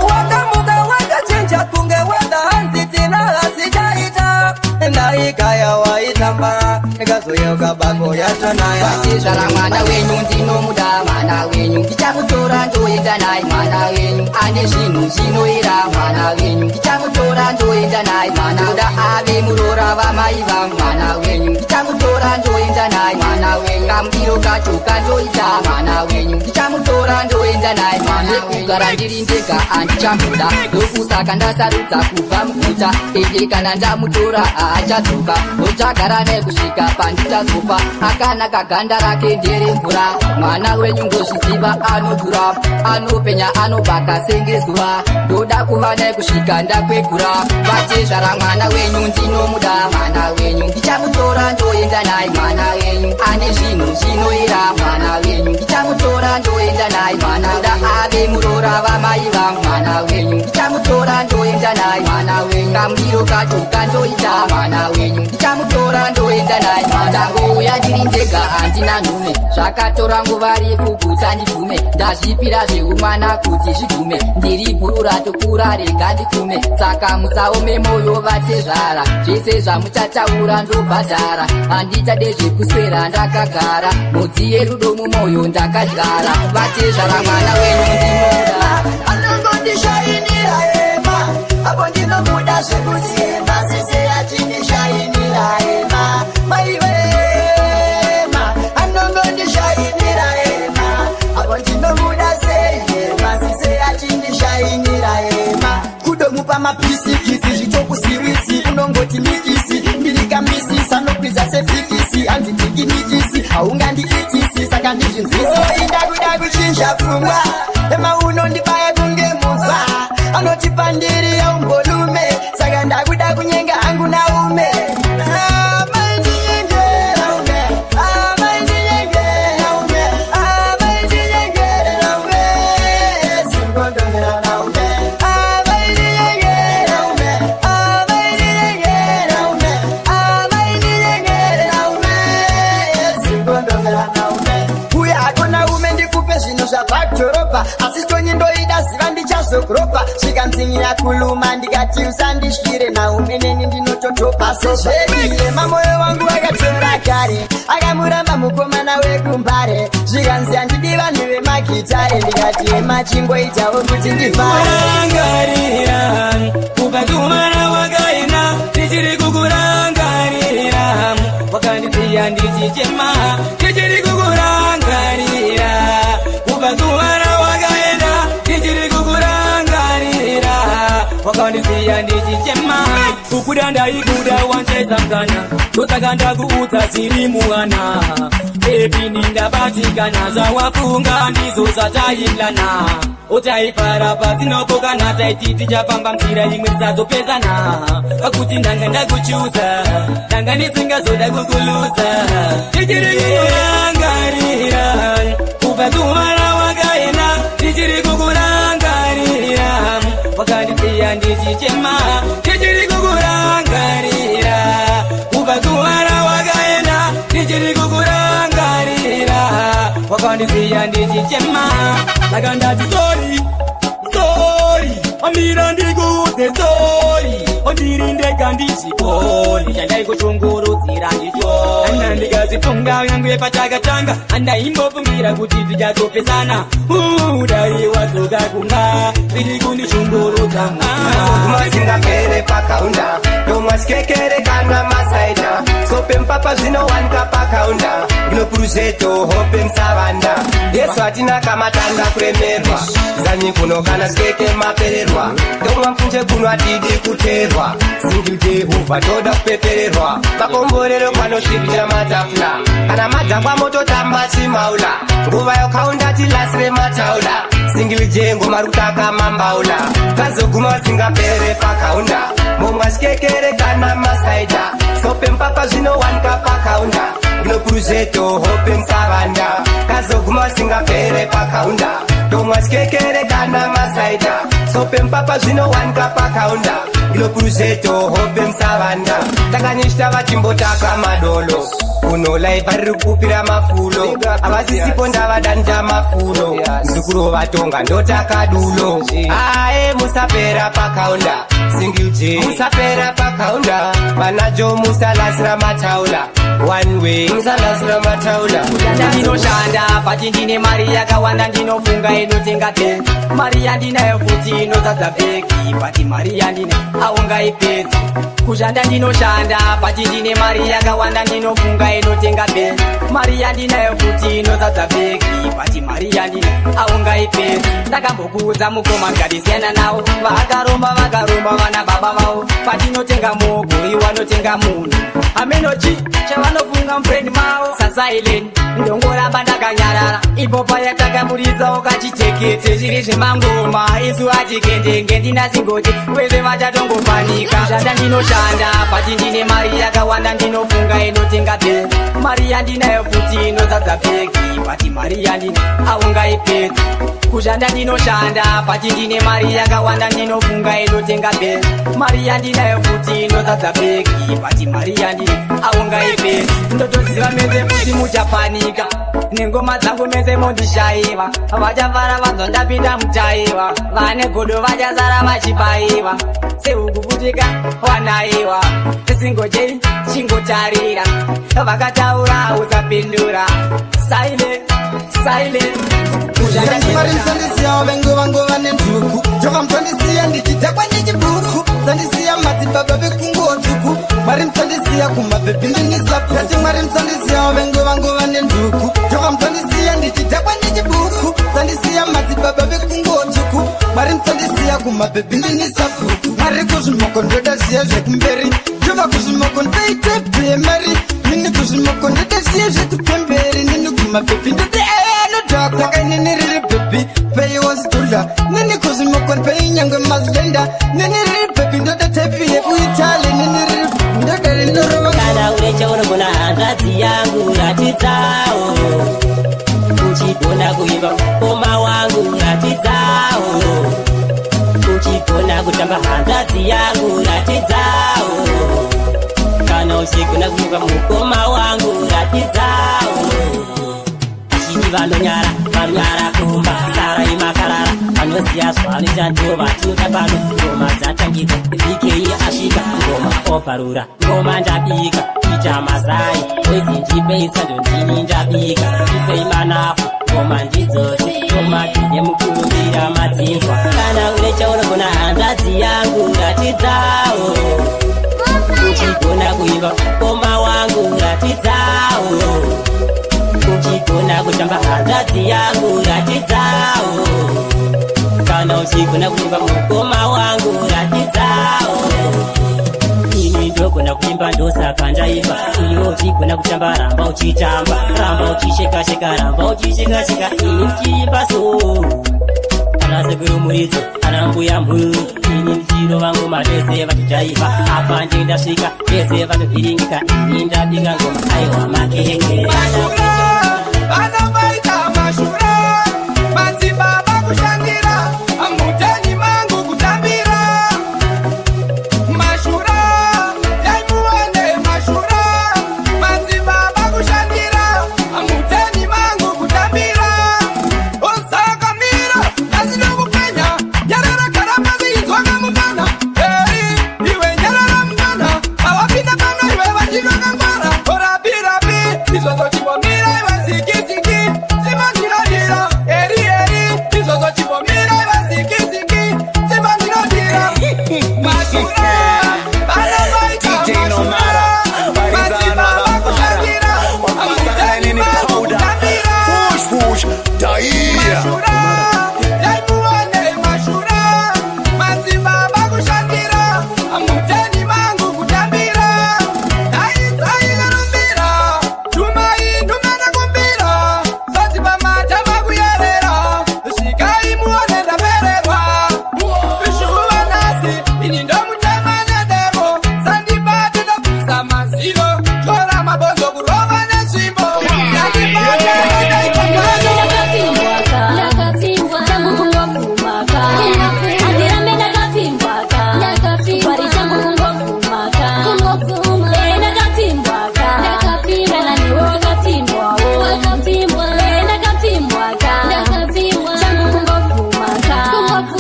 Wakamuka wakachinja kunge wenda hanzi tina hazichaita, ndaikaya waitamba ndikazoyeuka bako yatonaya. Vatezvara mwana wenyu ndinomuda mwana wenyu, ndichamutora ndoenda naye mwana wenyu, ane zvinhu zvinoera mwana wenyu, ndichamutora ndoenda naye mwana, ndoda ave muroora vamai vangu mwana wenyu, ndichamutora ndoenda naye mwana wenyu, kamudiro kacho kandoita mwana wenyu, ndichamutora ndoenda naye mwana wenyu. Kugara ndiri ndega handichamuda, ndokusaka ndasarudza kubva muguta, ende kana ndamutora haachadzoka, ndochagara naye kusvika pandichazofa. Akanaka ganda rake nderemvura, mwana wenyu ngozviziva anodhura, anopenya anobaka senge zuva, ndoda kuva naye kusvika ndakwegura. Vatezvara mwana wenyu ndinomuda mwana wenyu, ndichamutora ndoenda naye mwana wenyu, ane zvinhu zvinoera mwana wenyu, ndichamutora ndoenda naye mwana, ndoda ave muroora vamai vangu mwana wenyu, ndichamutora ndoenda naye mwana wenyu, kamudiro kacho kandoita mwana wenyu, ndichamutora ndoenda naye mwana. Ndangouya ndiri ndega handina nhume, zvakatora nguva refu kuti andibvume, ndazvipira zveumwana kuti zvigume, ndiri bhuru ratokura rega ndikume, saka musaome moyo vatezvara, zvese zvamuchataura ndobhadhara, handichade zvekuswera ndakagara, mhodzi yerudo mumoyo ndakadyara. Vatezvara mwana wenyu ndinoda, anongondishainira ema apo ndinomuda zvekuti ema sese achindishainira ema maivema, anongondishainira ema apo ndinomuda sei ema sese achindishainira ema. Kudomupa mapisikisi zvitokusiwisi unongoti mikisi ndirikamisi sanokwiza sefikisi handitinginikisi haungandiitisi saka ndizvinzwisisi. Ndakuda kuchinja pfungwa ema unondibaya kunge muza anotipa ndiri yaumbolume saka ndakuda kunyenga hangu naume. Asi stonyi ndoida ziva ndichazokuropa zvikanzinyira kuluma ndikati usandisvire naume neni ndinototopa. Sezvedi mamoyo wangu akatora kare akamuramba mukomana wekumbare zvikanzi handidi vanhu vemagitare ndikati emachingoitawo kuti ndifare. Kurangarira kubva wakaenda ndichiri kukurangarira, wakandisiya ndichichema ndichiri kukurangarira, kubva wakaenda ndichiri kukurangarira, wakandisiya ndichichema. Kukuda ndaikuda wancheza mkana, ndosaka ndakuudza zviri muhana, bebi nindabatikana zvawafunga ndizo zvatailana, utaifara patinopokana taiti tichafamba nzira imwe tisazopesana, pakuti ndanga ndakuchuza ndanga ndisingazoda kukuluza. Ndichiri kukurangarira kubva zuva rawakaenda ndichiri kukurangarira, wakandisiya ndichichema ndichiri kukurangarira, kubva zuva rawakaenda ndichiri. Wandisiya ndichichema saka ndati sorry sorry amira ndikuudze sorry ondiri ndega ndizvikoni chandaikushungurudzira ndicho ana ndikazifunga yangu patakatanga andaimbofungira kuti tichazopesana dai wadzoka kumba zviri kundishungurudza masingapere pakaunda ndomwasikekere kana masaida sope mpapa zvinowanika pakaunda ndinopuruzeto hope musavanda yesu hatina kamatanda kuremerwa zanyi kuno kana sikeke mapererwa ndomwa mfunje kuno hatidi kuterwa single jehovha toda kupepererwa makomborero kwanosipita matafula kana madhakwa mototamba chimaula nguva yokaunda tilasire mataula single jengo marutaka mambaula kazoguma singapere pakaunda momwasikekere kana masaida sope mpapa zvinowanika pakaunda ndinopuruzeto hope musavanda kazoguma singapere pakaunda ndomwasikekere kana masaida sope mpapa zvinowanika pakaunda ndinopuruzeto hope musavanda takanyishita vachimbotaka madolo kunolaiva riri kupira mafulo havasisipo ndavadanja mafulo mzukuru vatonga ndotakadulo ae musapera pakaunda single J musapera pakaunda vanajo musalasira mataula one way musalasira mataula ndinoshanda pati ndine mari yakawanda ndinofunga inotenga benzi mari yandinayo futi inozadza bhegi pati mari yandina aungaipedzi kushanda ndinoshanda pati ndine mari yakawanda ndinofunga inotenga benzi mari yandinayo futi inozadza bhegi pati mari yandina aungaipedzi ndakambokuudza mukoma ngatisiyana nawo vakaromba vakaromba vana baba vavo patinotenga mugoi wanotenga munhu amenochi chavanofunga mufrendi mavo sasilent ndongoramba ndakanyarara ipo paya takaburitsawo kachitekete zviri zvemangoma isu atikendenge ndinasingoti vese vachatongopanika shanda ndinoshanda pati ndine mari yakawanda ndinofunga inotenga benzi mari yandinayo futi inozadza bhegi pati mari yandina aungaipedzi kushanda ndinoshanda pati ndine mari yakawanda ndinofunga inotenga benzi mari yandinayo futi inozadza bhegi pati mari yandina aungaipedzi ndotoziva mese futi muchapanika nengoma dzangu mese mondishaiva vachafara vanzwa ndapinda mutaiva vane godo vachasara vachibaiva sehukuputika wanaiwa singojei chingotarira vakataura usapindura silent silent Mwari musandisiya vengo vangu vane nduku Jova musandisiya ndichidhakwa nechibhuku Musandisiya madzibaba vekunguo tsvuku Mwari musandisiya kumabhebhi ndinisapu Ndati Mwari musandisiya vengo vangu vane nduku Jova musandisiya ndichidhakwa nechibhuku Musandisiya madzibaba vekunguo tsvuku Mwari musandisiya kumabhebhi ndinisapu Mwari kuzvimoko ndoda zviya zvekumberi Jova kuzvimoko ndoite bhemari Nini kuzvimoko ndoda zviya zvekupemberi Nini kumabhebhi ndoda saka nini riri bhebhi pei wazidhudla nini kuzvimoko pei nyangwe mazidenda nini riri bhebhi ndoda tepi yekuitali nini riri ndoda rinorova kana une chaunogona hanzvadzi yangu ratidzawo uchigona kuimba mukoma wangu ratidzawo uchigona kutamba hanzvadzi yangu ratidzawo kana uchigona kuimba mukoma wangu ratidzawo vanonyara vanonyara kumba sarai makarara vanoziya zvavanoita ndivo vatinoda pano ngoma dzatangidza vhikei asvika ngoma obvarura ngoma ndabika kuita mazai oizi ndipei sando ndini ndabika ndipei manafu ngoma ndidzodzi ngoma dzine mukurumbira madzinzwa kana une chaunogona hanzvadzi yangu ratidzawo uchigona kuimba mukoma wangu ratidzawo uchigona kutamba hanzvadzi yangu ratidzawo kana uchigona kuimba mukoma wangu ratidzawo ini ndogona kuimba ndosaka ndaimba iwe uchigona kutamba ramba uchitamba ramba uchishekasheka ramba uchishekasheka ini ndichiimba so ana sekuru muridzo ana mbuya mhuru ini ndichirova ngoma vese vachijaivha apa ndendasvika vese vanovhiringika ini ndabika ngoma aiwa makeke Vanomaita mashura madzibaba kushandira muteni mangu kutambira mashura yaimuwane mashura madzibaba kushandira muteni mangu kutambira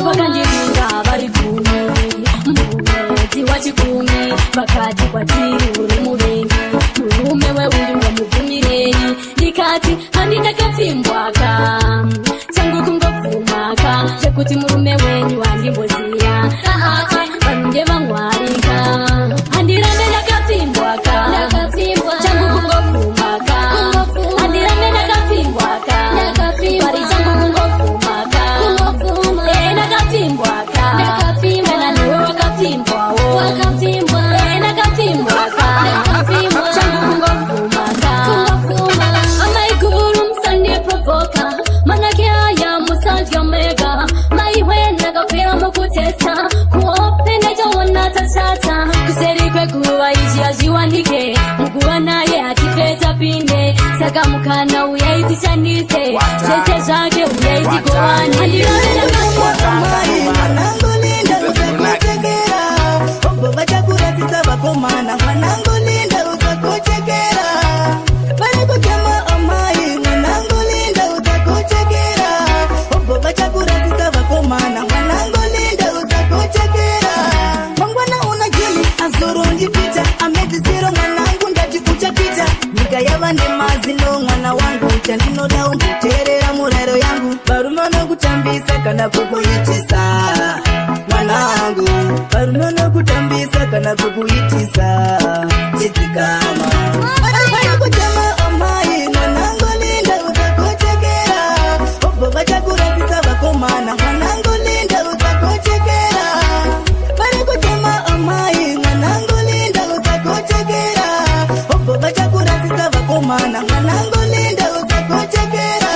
Vakandiringa vari gumi mumwedzi wachikumi, vakati kwatiri uri muvengi, murume weuyu wamubvumirei. Ndikati handindakapfimbwaka, changu kungobvumaka zvekuti murume wenyu handimboziya. Vanhu ndevamwarika, handirambe ndakapfimbwaka, changu kungobvumaka, handirambe ndakapfimbwaka, pari changu kungobvumaka, ndakapfimbwaka, kana newe wakapfimbwawo, ndakapfimbwaka, changu kungobvumaka. Amaiguru musandiprovoka, manake aya musadya mega, maiwe ndakapfira mukutesta, kuope ndachaona tachata, kuseri kweguva izvi hazviwanike, muguva naye hatifeta pinde, saka mukana uyai tishandise, zvese zvake uyai tigovane. Mwanangu linda usakuchekera, obvo vachakurasisa vakomana. Mwanangu linda usakuchekera, vari kutema amai. Mwanangu linda usakuchekera, obvo vachakurasisa vakomana. Mwanangu linda usakuchekera, mangwana una jini azoro ndipita amedzisiro. Mwanangu ndati uchapita nyika yava nemazino. Mwana wangu chandinoda umboteerera murayiro yangu. Varume vanokutambisa kana kukuitisa, mwanangu, varume vanokutambisa kana kukuitisa, chidzikama. Vari kutema amai. Mwanangu linda usakuchekera, obvo vachakurasisa vakomana. Mwanangu linda usakuchekera, vari kutema amai. Mwanangu linda usakuchekera, obvo vachakurasisa vakomana. Mwanangu linda usakuchekera.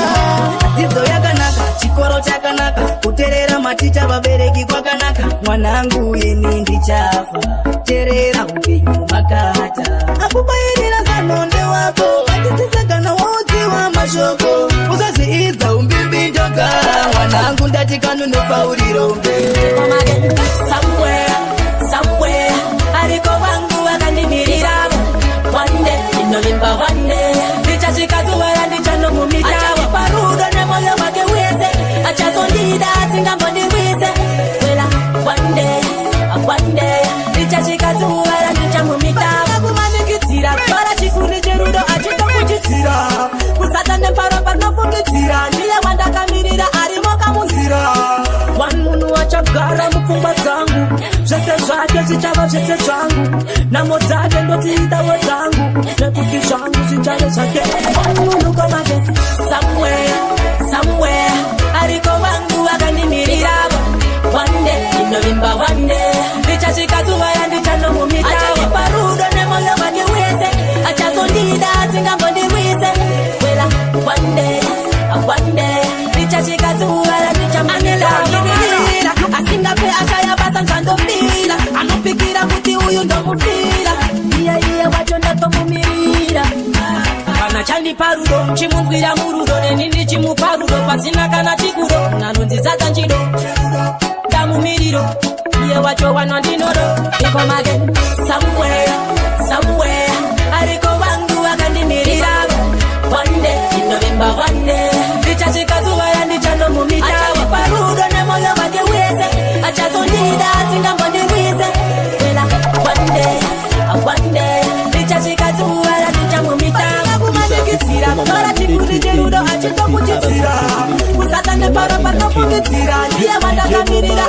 Dzidzo yakanaka, chikoro chakanaka, kuterera maticha vabereki kwakanaka. Mwanangu ini ndichafa, terera upenyu makata. Akubayirira zano ndewako, batisisa kana waudziwa mashoko, usazviidza umbimbindoga. Mwanangu ndati kanunofa urirombe. Somewhere, somewhere, ariko wangu wakandimirira. One day, ndinovimba one day, ndichasvika zuva randichanomumita. Achanipa rudo nemoyo wake wese, achazondida asingambondirwise. Wela, one day, one day, ndichasvika zuva randichamumita. Kumanikidzira, tora chikuni cherudo achitokuchidzira. Kusata nemfaro panofungidzira, ndiye wandakamirira arimo kamunzira. One munhu achagara mupfungwa dzangu, zvese zvake zvichava zvese zvangu, nhamo dzake ndodziitawo dzangu, nekuti zvangu zvichave zvake. One munhu komake, somewhere, somewhere, ariko wangu wakandimirira. One day, ndinovimba one day, ndichasvika zuva randichanomumita. Achanipa rudo nemoyo wake wese, achazondida asingambondirwise. Wela, one day, one day, ndichasvika zuva randichamumita. Asingape ashaya basa nzandofila, anopikira kuti uyu ndomufila, iye iye wacho ndatomumirira. Kana chandipa rudo chimunzwira murudo, neni ndichimupa rudo pasina kana chikuro. Nanonzizadza nchido ndamumiriro, iye wacho wanwa ndinodo. Ikomage somewhere, somewhere, ariko wangu wakandimirira. One day, ndinovimba one day, ndichasvika zuva randichanomumita. Achanipa rudo nemoyo wake wese, achazondida asingambondirwise. Wela, one day, one day, ndichasvika zuva randichamumita. Kumanikidzira, tora chikuni cherudo achitokuchidzira, kusata nepfaro panofungidzira, ndiye wandakamirira